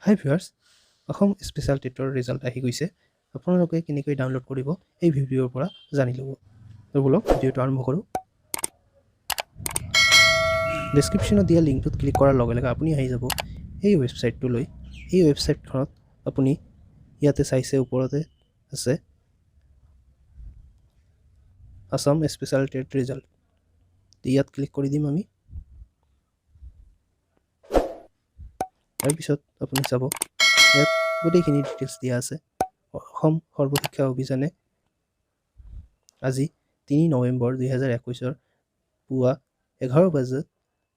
হাই viewers, Assam special টেটৰ result আহি গৈছে। আপোনালোকে কেনেকৈ ডাউনলোড কৰিব, এই ভিডিঅ'ৰ পৰা জানি ল'ব। তো ব'লক, ভিডিঅ'টো আৰম্ভ কৰোঁ। ডেছক্ৰিপশ্যনত দিয়া লিংকটোত ক্লিক কৰাৰ লগে লগে আপুনি আহি যাব এই ৱেবছাইটটোলৈ। এই ৱেবছাইটখনত আপুনি ইয়াতে চাইছে, ওপৰতে আছে আছাম স্পেচিয়েল টেট ৰিজাল্ট। ইয়াত ক্লিক কৰি দিম আমি। তাৰপিছত আপুনি চাব, ইয়াত গোটেইখিনি ডিটেইলছ দিয়া আছে। অসম সৰ্বশিক্ষা অভিযানে আজি 3 নৱেম্বৰ 2021ৰ পুৱা 11 বজাত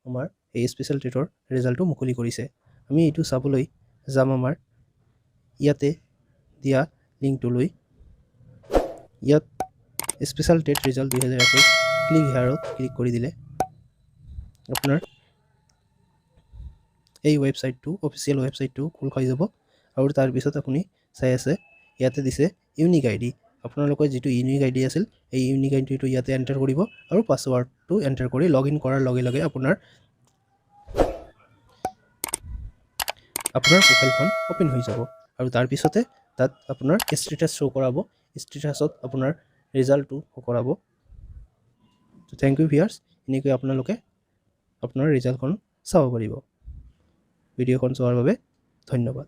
আমাৰ এই স্পেচিয়েল টেটৰ ৰিজাল্টটো মুকলি কৰিছে। আমি এইটো চাবলৈ যাম আমাৰ ইয়াতে দিয়া লিংকটোলৈ। ইয়াত স্পেচিয়েল টেট ৰিজাল্ট 2021, ক্লিক হেয়াৰত ক্লিক কৰি দিলে আপোনাৰ এই ৱেবছাইটটো, অফিচিয়েল ৱেবছাইটটো খোল খাই যাব। আৰু তাৰপিছত আপুনি চাই আছে, ইয়াতে দিছে ইউনিক আই ডি। আপোনালোকৰ যিটো ইউনিক আই ডি আছিল, এই ইউনিক আই ডিটো ইয়াতে এণ্টাৰ কৰিব আৰু পাছৱাৰ্ডটো এণ্টাৰ কৰি লগ ইন কৰাৰ লগে লগে আপোনাৰ প্ৰফাইলখন অ'পেন হৈ যাব। আৰু তাৰপিছতে তাত আপোনাৰ ষ্টেটাছ শ্ব' কৰাব। ষ্টেটাছত আপোনাৰ ৰিজাল্টটো শ্ব' কৰাব। Thank U viewers. এনেকৈ আপোনালোকে আপোনাৰ ৰিজাল্টখন চাব পাৰিব। ভিডিঅ'খন চোৱাৰ বাবে ধন্যবাদ।